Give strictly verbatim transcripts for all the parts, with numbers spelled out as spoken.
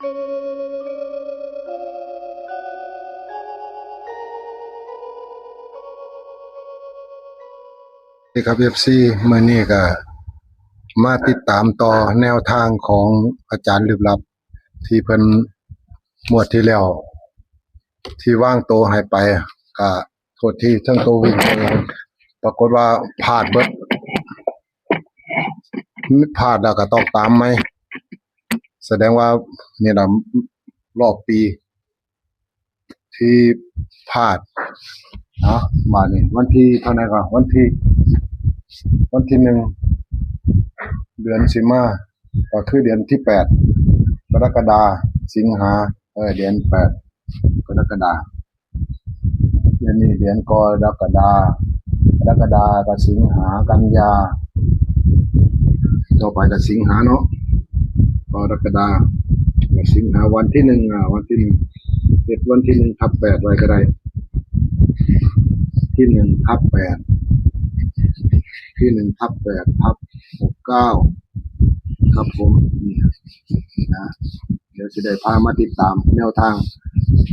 นี่ครับ เอฟซี มื้อนี้ก็มาติดตามต่อแนวทางของอาจารย์ลึกลับ ที่เพิ่นงวดที่แล้ว ที่วางโตให้ไป ก็โทษที ทั้งโตวิ่ง ปรากฏว่าพลาดเบิด พลาดแล้วก็ต้องตามใหม่ แสดงว่านี่ล่ะรอบปีที่พลาดเนาะ บาดนี้วันที่เท่าไหร่ก็ วันที่ วันที่ หนึ่ง เดือนสิมา ก็คือเดือนที่ แปด กรกฎา สิงหา เออ เดือน แปด กรกฎา เดือนนี้เดือนกรกฎา กรกฎากับสิงหา กันยา ต่อไปกับสิงหาเนาะ กรกฎากับสิงหา วันที่ หนึ่ง อ่า วันที่ หนึ่ง เฮ็ดวันที่ หนึ่งทับแปด ไว้ก็ได้ ที่ หนึ่งทับแปด ที่ หนึ่งทับแปดทับหกเก้า ครับผม นี่นะ เดี๋ยวสิได้พามาติดตามแนวทาง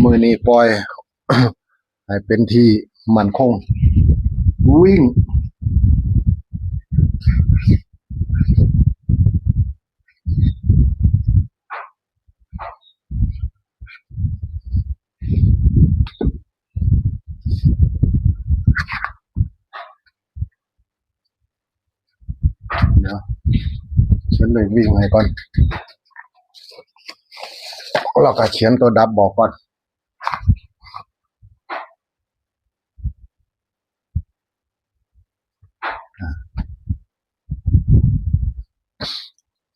มื้อนี้ปล่อย ให้เป็นที่มั่นคง วิ่ง เดี๋ยว ฉันเลยวิ่งให้ก่อน แล้วก็เขียนตัวดับบอกก่อน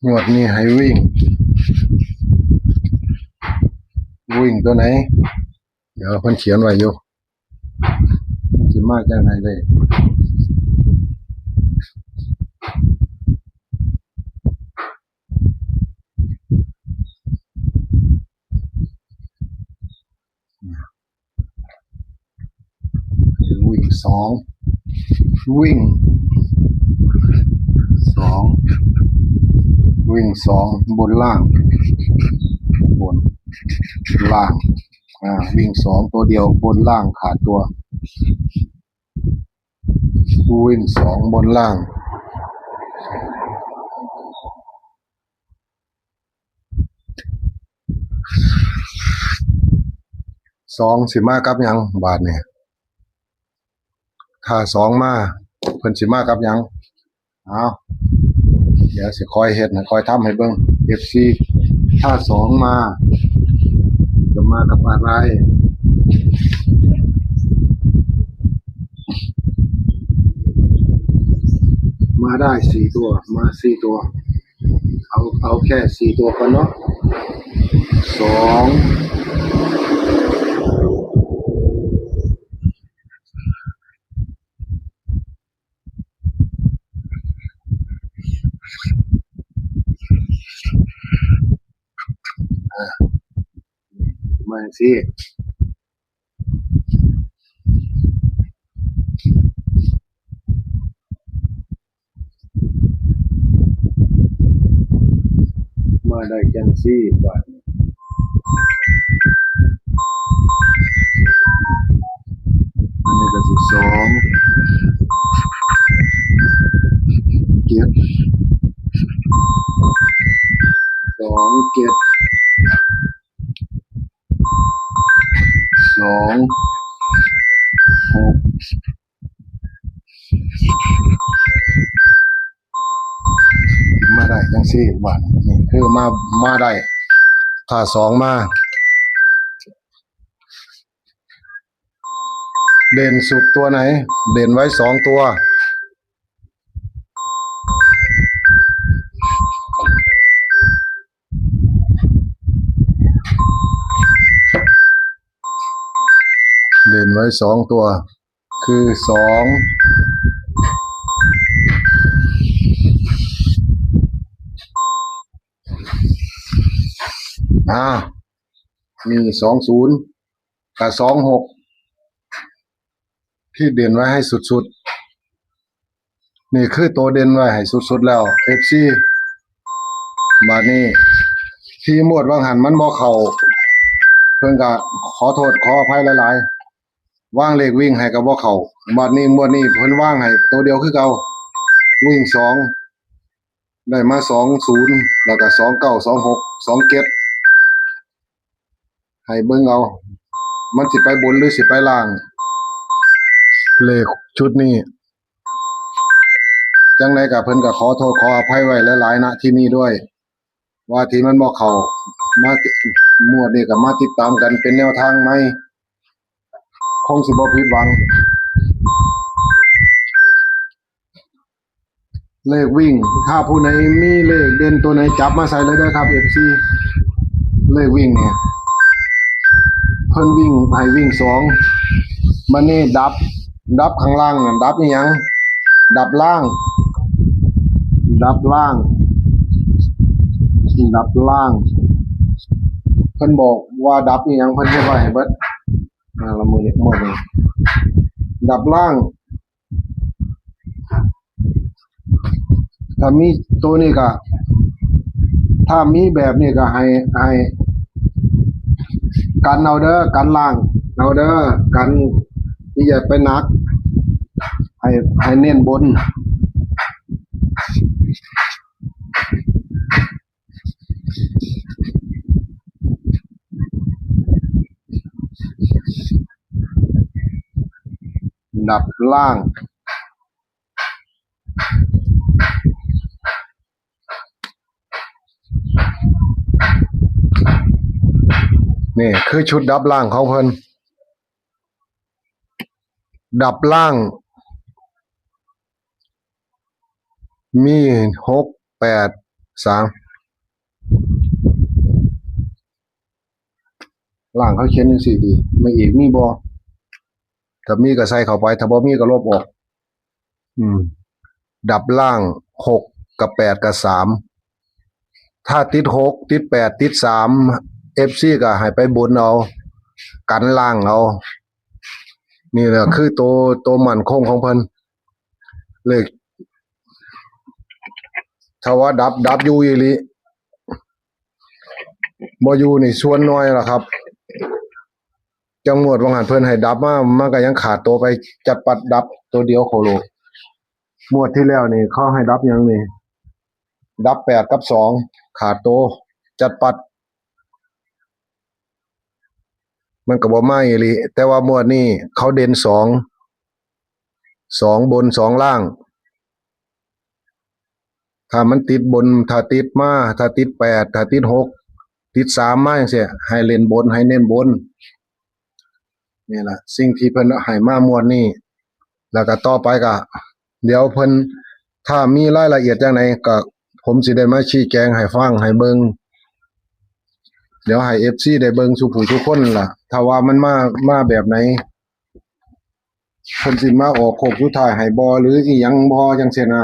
งวดนี้ให้วิ่ง วิ่งตัวไหน เดี๋ยวเพิ่นเขียนไว้อยู่ มันสิมาจังไหนเลย วิ่งสอง วิ่งสอง วิ่งสอง บนล่าง บนล่าง อ่า วิ่งสองตัวเดียว บนล่างขาดตัว วิ่งสอง บนล่าง สองสิมากับหยังบาดนี่ ถ้าสองมา เพิ่นสิมากับหยัง เอา เดี๋ยวสิคอยเฮ็ดนะ คอยทำให้เบิ่ง เอฟซี ถ้าสองมา จะมากับอะไร มาได้สี่ตัว มาสี่ตัว เอา เอาแค่สี่ตัวก่อนเนาะ สอง มาสิ มาได้จังซี่บาดนี้ อันนี้ก็สิสอง เจ็ด สอง เจ็ด สอง หก มาได้จังซี่บาดนี้ นี่คือมา มาได้ ถ้าสองมา เด่นสุดตัวไหน เด่นไว้สองตัว เด่นไว้สองตัว คือสอง อ่า มีสองศูนย์ กับสองหก ที่เด่นไว้ให้สุดๆ นี่คือตัวเด่นไว้ให้สุดๆ แล้ว เอฟซี บาดนี้ ที่งวดว่างหันมันบ่เข้า เพิ่นก็ขอโทษขออภัยหลายๆ วางเลขวิ่งให้ก็บ่เข้า บัดนี้งวดนี้เพิ่นวางให้ตัวเดียวคือเก่า วิ่งสอง ได้มาสองศูนย์ แล้วก็สองเก้า สองหก สองเจ็ด ให้เบิ่งเอา มันสิไปบนหรือสิไปล่าง เลขชุดนี้ จังใดก็เพิ่นก็ขอโทษขออภัยไว้หลายๆ ณ ที่นี่ด้วย ว่าที่มันบ่เข้า มา งวดนี้ก็มาติดตามกันเป็นแนวทางใหม่ คงสิบ่ผิดหวัง เลขวิ่ง ถ้าผู้ใดมีเลขเด่นตัวไหนจับมาใส่เลยเด้อครับ เอฟซี เลขวิ่งเนี่ย เพิ่นวิ่งให้วิ่งสอง มานี่ดับ ดับข้างล่างน่ะ ดับอีหยัง ดับล่าง ดับล่าง ดับล่าง เพิ่นบอกว่าดับอีหยัง เพิ่นเฮ็ดไว้ให้เบิด อ่า ละมื้อนี้ มื้อนี้ ดับล่าง ถ้ามีตัวนี้ก็ ถ้ามีแบบนี้ก็ให้ ให้ กันเอาเด้อ กันล่างเอาเด้อ กัน อย่าไปหนัก ให้ ให้เน้นบน ดับล่าง นี่คือชุดดับล่างของเพิ่น ดับล่าง มีหกแปดสาม ล่างเขาเขียนจังซี่ติ ไม่อีกมีบ่ ถ้ามีก็ใส่เข้าไป ถ้าบ่มีก็ลบออก อืม ดับล่าง หก กับ แปด กับ สาม ถ้าติด หก ติด แปด ติด สาม เอฟซี ก็ให้ไปบนเอา กันล่างเอา นี่แหละคือตัว ตัวมั่นคงของเพิ่น เลข ถ้าว่าดับ ดับอยู่อีหลี บ่อยู่นี่ส่วนน้อยล่ะครับ จังงวดว่างหันเพิ่นให้ดับมา มันก็ยังขาดตัวไปจัดปัดดับตัวเดียวโคโล งวดที่แล้วนี่เขาให้ดับหยังนี่ ดับแปดกับสอง ขาดตัวจัดปัด มันก็บ่มาอีหลี แต่ว่างวดนี้เขาเด่นสอง สองบนสองล่าง ถ้ามันติดบน ถ้าติดมา ถ้าติดแปด ถ้าติดหก ติดสามมาจังซี้ ให้เล่นบน ให้เน้นบน นี่ล่ะ สิ่งที่เพิ่นให้มางวดนี้ แล้วก็ต่อไปก็ เดี๋ยวเพิ่น ถ้ามีรายละเอียดจังใดก็ ผมสิได้มาชี้แจงให้ฟัง ให้เบิ่ง เดี๋ยวให้ เอฟซี ได้เบิ่งสู่ผู้ทุกคนล่ะ ถ้าว่ามันมา มาแบบไหน เพิ่นสิมาออกโค้งสุดท้ายให้บ่ หรืออีหยังบ่ จังซี้นะ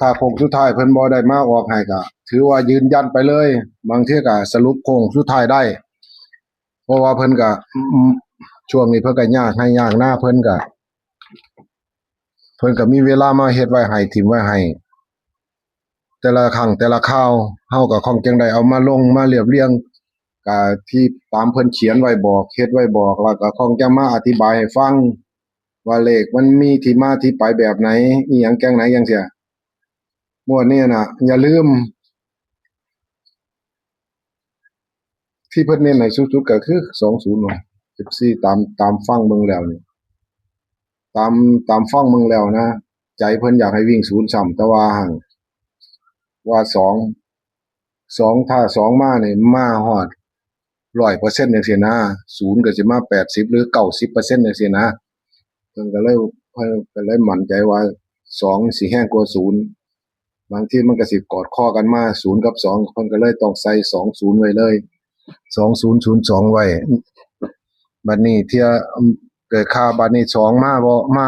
ถ้าโค้งสุดท้ายเพิ่นบ่ได้มาออกให้ก็ ถือว่ายืนยันไปเลย บางเทื่อก็สรุปโค้งสุดท้ายได้ เพราะว่าเพิ่นก็ อืม ช่วงนี้เพิ่นก็ยากไฮ่ยากนา เพิ่นก็ เพิ่นก็มีเวลามาเฮ็ดไว้ให้ ถิ่มไว้ให้ แต่ละครั้งแต่ละคราว เฮาก็คงจังได้เอามาลง มาเรียบเรียง ก็ที่ตามเพิ่นเขียนไว้บอก เฮ็ดไว้บอก แล้วก็คงจะมาอธิบายให้ฟัง ว่าเลขมันมีที่มาที่ไปแบบไหน อีหยังจังไหนจังซี้ งวดนี้น่ะ อย่าลืม ที่เพิ่นเน้นให้สุดๆ ก็คือ สองศูนย์ เนาะ เอฟซี ตาม ตามฟังเบิ่งแล้วนี่ ตาม ตามฟังเบิ่งแล้วนะ ใจเพิ่นอยากให้วิ่งศูนย์ซ้ำ แต่ว่าหั่น ว่าสอง สอง ถ้าสองมานี่ มาฮอดร้อยเปอร์เซ็นต์ จังซี้นะ ศูนย์ก็สิมาแปดสิบ หรือเก้าสิบเปอร์เซ็นต์ จังซี้นะ เพิ่นก็เลย เพิ่นก็เลยมั่นใจว่า สอง สิแฮงกว่าศูนย์ บางทีมันก็สิกอดคอกันมา ศูนย์ กับ สอง เพิ่นก็เลยต้องใส่ สองศูนย์ ไว้เลย สองศูนย์ศูนย์สอง ไว้ บัดนี้เทื่อ เกิดค่า บัดนี้ สอง มาบ่ มา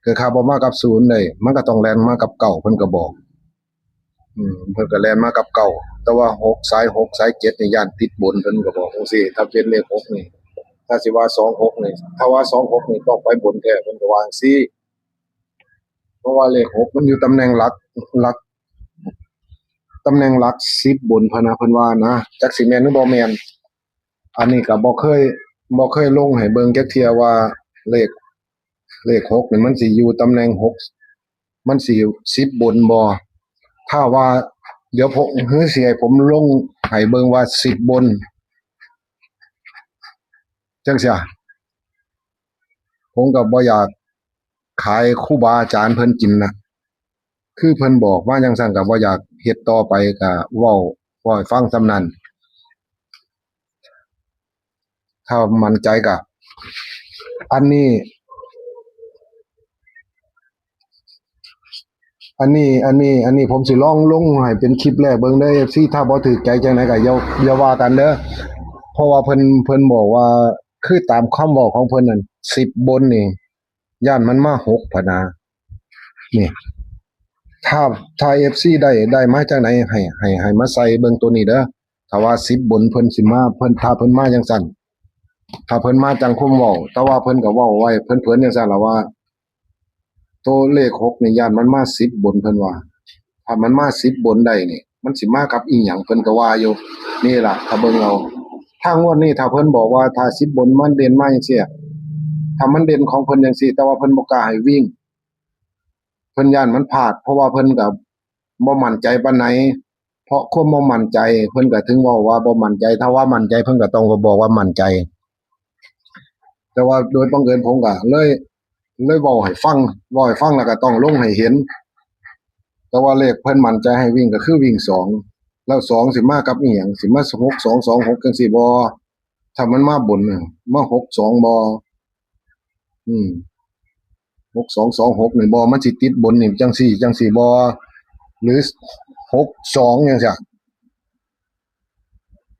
เกิดค่าบ่มากับ ศูนย์ ได้ มันก็ต้องแล่นมากับ เก้า เพิ่นก็บอก อืม เพิ่นก็แล่นมากับ เก้า แต่ว่า หก สาย หก สาย เจ็ด นี่ย้านติดบน เพิ่นก็บอกจังซี้ ถ้าเป็นเลข หก นี่ ถ้าสิว่า สองหก นี่ ถ้าว่า สองหก นี่ต้องไปบนแท้ เพิ่นก็ว่าจังซี้ เพราะว่าเลข หก มันอยู่ตำแหน่งหลัก หลัก ตำแหน่งหลักสิบบนพะนะ เพิ่นว่านะ จักสิแม่นหรือบ่แม่น อันนี้ก็บ่เคย บ่เคยลงให้เบิ่งจักเทื่อว่าเลข เลขหกนี่มันสิอยู่ตำแหน่งหก มันสิสิบบนบ่ ถ้าว่า เดี๋ยวผม คือสิให้ผมลงให้เบิ่งว่าสิบบน จังซี้ ผมก็บ่อยากขายครูบาอาจารย์เพิ่นกินนะ คือเพิ่นบอกมาจังซั้นก็บ่อยากเฮ็ดต่อไป ก็เว้า เว้าให้ฟังส่ำนั้น ถ้ามั่นใจก็ อันนี้ อันนี้ อันนี้ อันนี้ผมสิลองลงให้เป็นคลิปแรกเบิ่งเด้อ เอฟซี ถ้าบ่ถูกใจจังใดก็อย่า อย่าว่ากันเด้อ เพราะว่าเพิ่น เพิ่นบอกว่า คือตามคำเว้าของเพิ่นนั่น สิบบนนี่ ย้านมันมาหกพะนะ นี่ ถ้า ถ้า เอฟซี ได้ ได้มาจังใด ให้ ให้ ให้มาใส่เบิ่งตัวนี้เด้อ ถ้าว่าสิบบนเพิ่นสิมา เพิ่น ถ้าเพิ่นมาจังซั่น ถ้าเพิ่นมาจังคำเว้า แต่ว่าเพิ่นก็เว้าไว้เผินๆจังซั่นล่ะว่า ตัวเลขหกนี่ย้านมันมาสิบบนเพิ่นว่า ถ้ามันมาสิบบนได้นี่ มันสิมากับอีหยังเพิ่นก็ว่าอยู่ นี่ล่ะ ถ้าเบิ่งเอา ถ้างวดนี้ถ้าเพิ่นบอกว่าถ้าสิบบนมันเด่นมาจังซี้ ถ้ามันเด่นของเพิ่นจังซี้ แต่ว่าเพิ่นบ่กล้าให้วิ่ง เพิ่นย้านมันพลาด เพราะว่าเพิ่นก็บ่มั่นใจปานใด เพราะความบ่มั่นใจ เพิ่นก็ถึงเว้าว่าบ่มั่นใจ ถ้าว่ามั่นใจเพิ่นก็ต้องบอกว่ามั่นใจ แต่ว่าโดยบังเอิญผมก็เลย เลยเว้าให้ฟัง เว้าให้ฟังแล้วก็ต้องลงให้เห็น แต่ว่าเลขเพิ่นมั่นใจให้วิ่งก็คือวิ่งสอง แล้วสองสิมากับอีหยัง สิมาหกสอง สองหกจังซี้บ่ ถ้ามันมาบนน่ะ มาหกสองบ่ อืม หกสอง สองหกนี่บ่ มันสิติดบนนี่จังซี้ จังซี้บ่ หรือ หกสอง จังซี้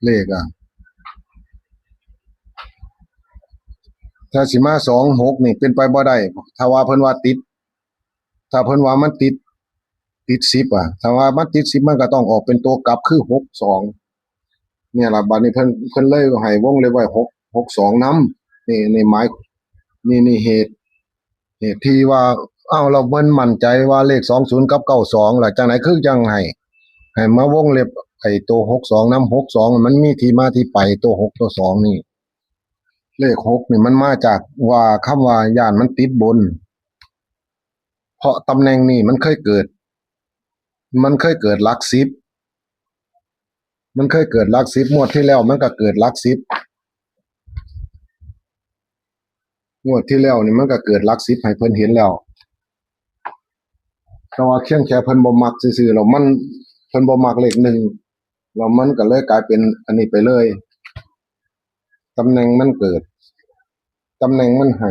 เลขอะ ถ้าสิมา สองหก นี่เป็นไปบ่ได้ ถ้าว่าเพิ่นว่าติด ถ้าเพิ่นว่ามันติด ติดสิบอะ ถ้าว่ามันติดสิบ มันก็ต้องออกเป็นตัวกลับคือ หกสอง เนี่ยล่ะ บัดนี้เพิ่น เพิ่นเลยให้วงเล็บไว้ หก หกสอง นำ นี่ นี่หมาย นี่ นี่เหตุ เหตุที่ว่า เอ้า แล้วเพิ่นมั่นใจว่าเลข สองศูนย์ กับ เก้าสอง ล่ะ จังใดคือจังให้ ให้มาวงเล็บไอ้ตัว หกสอง นำ หกสอง มันมีที่มาที่ไป ตัว หก ตัว สอง นี่ เลข หก นี่มันมาจากว่าคำว่าย้านมันติดบน เพราะตำแหน่งนี้มันเคยเกิด มันเคยเกิดหลักสิบ มันเคยเกิดหลักสิบ งวดที่แล้วมันก็เกิดหลักสิบ งวดที่แล้วนี่มันก็เกิดหลักสิบให้เพิ่นเห็นแล้ว แต่ว่าเพียงแค่เพิ่นบ่มักซื่อๆ แล้วมัน เพิ่นบ่มักเลขหนึ่ง แล้วมันก็เลยกลายเป็นอันนี้ไปเลย ตำแหน่งมันเกิด ตำแหน่งมันให้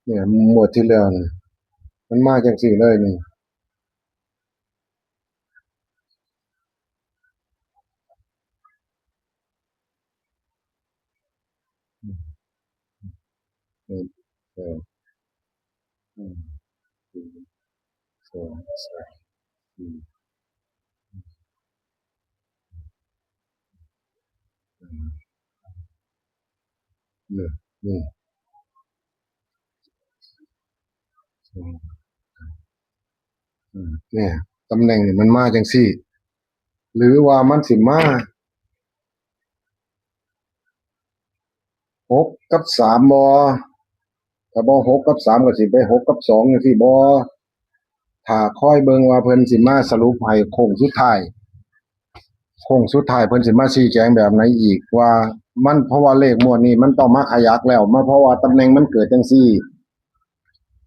เนี่ย งวดที่แล้วนี่ มันมาจังซี่เลยนี่ อืม อืม เออ อืม อืม สอง สาม สี่ อืม อืม เนี่ย นี่ อืม อืม เนี่ย ตำแหน่งนี่มันมาจังซี่ หรือว่ามันสิมา หก กับ สาม บ่ ถ้าบ่ หก กับ สาม ก็สิไป หก กับ สอง จังซี่บ่ ถ้าคอยเบิ่งว่าเพิ่นสิมาสรุปให้โค้งสุดท้าย โค้งสุดท้ายเพิ่นสิมาชี้แจงแบบไหนอีก ว่ามัน เพราะว่าเลขงวดนี้มันต้องมาขยักแล้ว มา เพราะว่าตำแหน่งมันเกิดจังซี่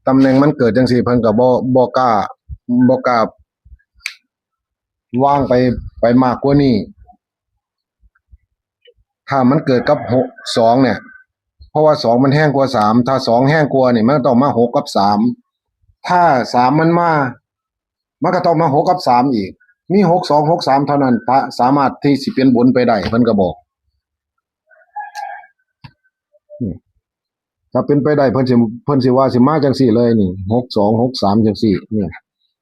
ตำแหน่งมันเกิดจังซี่ เพิ่นก็บ่ บ่กล้า บ่กล้า วางไป ไปมากกว่านี้ ถ้ามันเกิดกับ หกสอง เนี่ย เพราะว่า สอง มันแฮงกว่า สาม ถ้า สอง แฮงกว่านี่ มันต้องมา หก กับ สาม ถ้า สาม มันมา มันก็ต้องมา หก กับ สาม อีก มี หกสอง หกสาม เท่านั้น ถ้าสามารถที่สิเป็นบนไปได้ เพิ่นก็บอก อืม ถ้าเป็นไปได้ เพิ่นสิ เพิ่นสิว่าสิมาจังซี่เลยนี่ หกสอง หกสาม จังซี่ เนี่ย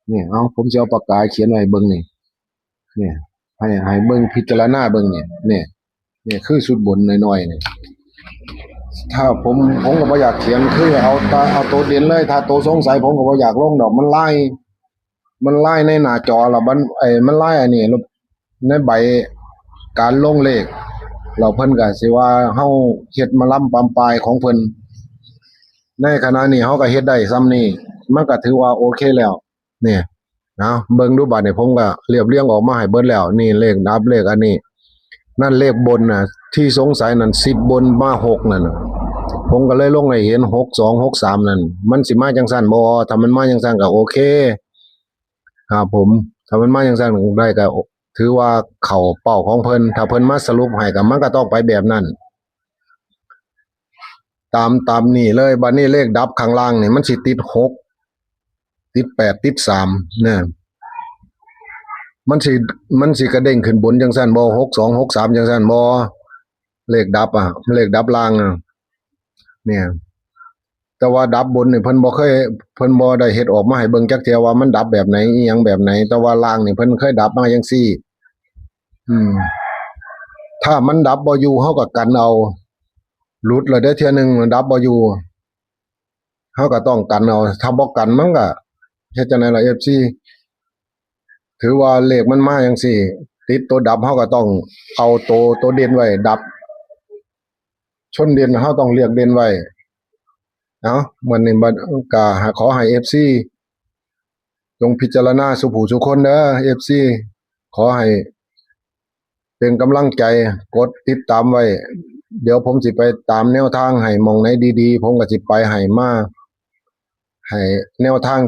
เนี่ย เอา ผมสิเอาปากกาเขียนไว้เบิ่งนี่ เนี่ย ให้ ให้เบิ่ง พิจารณาเบิ่งนี่ เนี่ย เนี่ย คือชุดบนน้อยๆ นี่ ถ้าผม ผมก็บ่อยากเขียน คือเอาตา เอาตัวเด่นเลย ถ้าตัวสงสัยผมก็บ่อยากลงดอก มันหลาย มันลายในหน้าจอแล้วมัน ไอ้มันลายอันนี้ในใบการลงเลข เราเพิ่นก็สิว่าเฮาเฮ็ดมาลำปามปายของเพิ่น ในขณะนี้เฮาก็เฮ็ดได้ส่ำนี้ มันก็ถือว่าโอเคแล้ว เนี่ย เอาเบิ่งดูบัดนี้ ผมก็เรียบเรียงออกมาให้เบิดแล้ว นี่เลขดับเลขอันนี้ นั่นเลขบนน่ะ ที่สงสัยนั่น สิบบนมาหกนั่นน่ะ ผมก็เลยลงให้เห็น หกสอง หกสาม นั่น มันสิมาจังซั่นบ่ ถ้ามันมาจังซั่นก็โอเค ครับผม ถ้ามันมาจังซั่นได้ก็ถือว่าเข้าเป้าของเพิ่น ถ้าเพิ่นมาสรุปให้ก็มันก็ต้องไปแบบนั้น ตาม ตามนี่เลย บัดนี้เลขดับข้างล่างนี่มันสิติดหก ติดแปด ติดสาม นะ มันสิ มันสิกระเด้งขึ้นบนจังซั่นบ่ หกสอง หกสาม จังซั่นบ่ เลขดับอ่ะ เลขดับล่างอ่ะ เนี่ย แต่ว่าดับบนนี่เพิ่นบ่เคย เพิ่นบ่ได้เฮ็ดออกมาให้เบิ่งจักเทื่อว่ามันดับแบบไหน อีหยังแบบไหน แต่ว่าล่างนี่เพิ่นเคยดับมาจังซี่ อืม ถ้ามันดับบ่อยู่ เฮาก็กันเอา หลุดแล้วเด้อเทื่อหนึ่ง ดับบ่อยู่ เฮาก็ต้องกันเอา ถ้าบ่กันมันก็เฮ็ดจั่งใดล่ะ เอฟซี ถือว่าเลขมันมาจังซี่ ติดตัวดับ เฮาก็ต้องเอาตัว ตัวเด่นไว้ดับ ชนเด่น เฮาต้องเลือกเด่นไว้ เอา มื้อนี้บัดก็ขอให้ เอฟซี จงพิจารณาสู่ผู้สู่คนเด้อ เอฟซี ขอให้เป็นกำลังใจ กดติดตามไว้ เดี๋ยวผมสิไปตามแนวทางให้ หม่องไหนดีๆ ผมก็สิไปให้มา ให้แนวทาง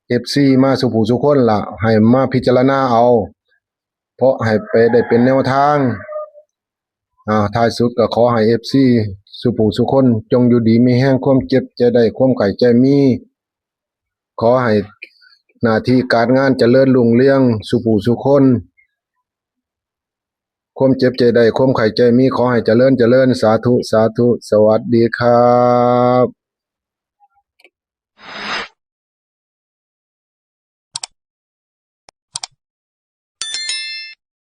เอฟซี มาสู่ผู้สู่คนล่ะ ให้มาพิจารณาเอา เพราะให้ไปได้เป็นแนวทาง อ่า ท้ายสุดก็ขอให้ เอฟซี สู่ผู้สู่คน จงอยู่ดีมีแฮง ความเจ็บจะได้ ความไข้จะมี ขอให้หน้าที่การงานเจริญรุ่งเรืองสู่ผู้สู่คน ความเจ็บจะได้ ความไข้จะมี ขอให้เจริญ เจริญ สาธุ สาธุ สวัสดีครับ